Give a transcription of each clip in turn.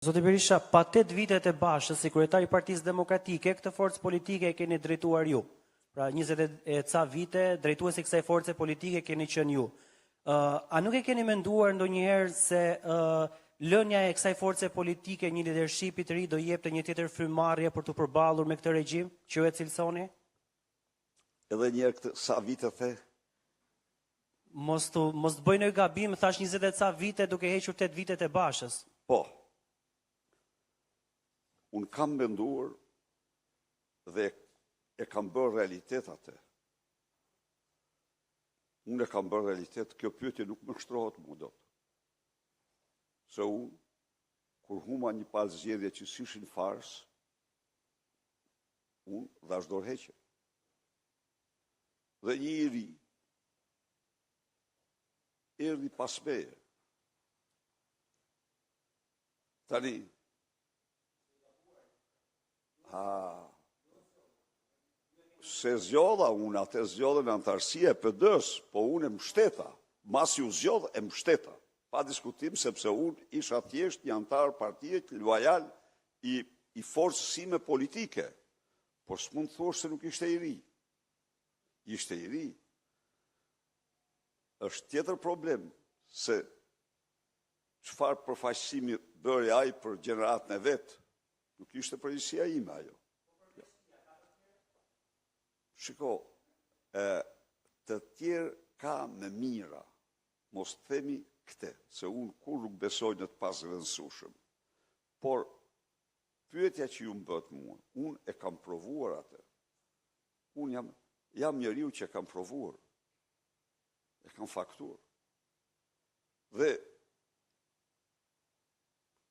Zoti Berisha, pa 8 vitet e Bashës si kryetar i Partisë Demokratike, këtë forcë politike e keni drejtuar ju. Pra 20 e ca vite drejtuesi i kësaj force politike keni qenë ju. A nuk e keni menduar ndonjëherë se lënia e kësaj force politike një leadershipi të ri do jepte një tjetër frymëmarrje për t'u përballur me këtë regjim që ju e cilësoni? Edhe një herë këtë sa vite the? Mos të mos të bëj ndonjë gabim, thash 20 e ca vite duke hequr 8 vitet e Bashës. Po. Unë kam menduar dhe e kam bërë realitet atë. Unë e kam bërë realitet, kjo pyetje nuk më shtrohet mua dot. Se unë, kur humba një palë zgjedhje që s'ishin farsë, unë dhashë dorëheqje. Dhe një i ri, erdhi pas meje. Tani, a, s'e zgjodha unë, atë e zgjodhën anëtarësia e PD-s, po unë e mbështeta. Masi u zgjodh e mbështeta. Pa diskutim, sepse unë isha thjesht një anëtar partie lojal i, i forcës sime politike. Por s'mund të thuash se nuk ishte i ri. Ishte i ri. Është tjetër problem se çfarë përfaqësimi bëri ai për gjeneratën e vet. Nuk ishte përgjegjësia ime ajo. Shiko, e, të tjerë ka me mira, mos të themi këtë, se unë kur nuk besoj në të pazëvendësueshëm. Por pyetja që ju më bëtë mua, unë e kam provuar atë. Unë jam jam njeriu që e kam provuar. E kam faktuar. Dhe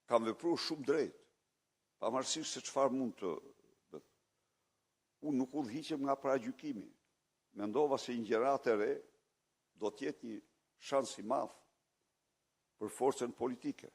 kam vepruar shumë drejt, pavarësisht se çfarë mund të Unë nuk udhëhiqem nga paragjykimi. Mendova se një gjeneratë e re do të jetë një shans i madh për forcën politike.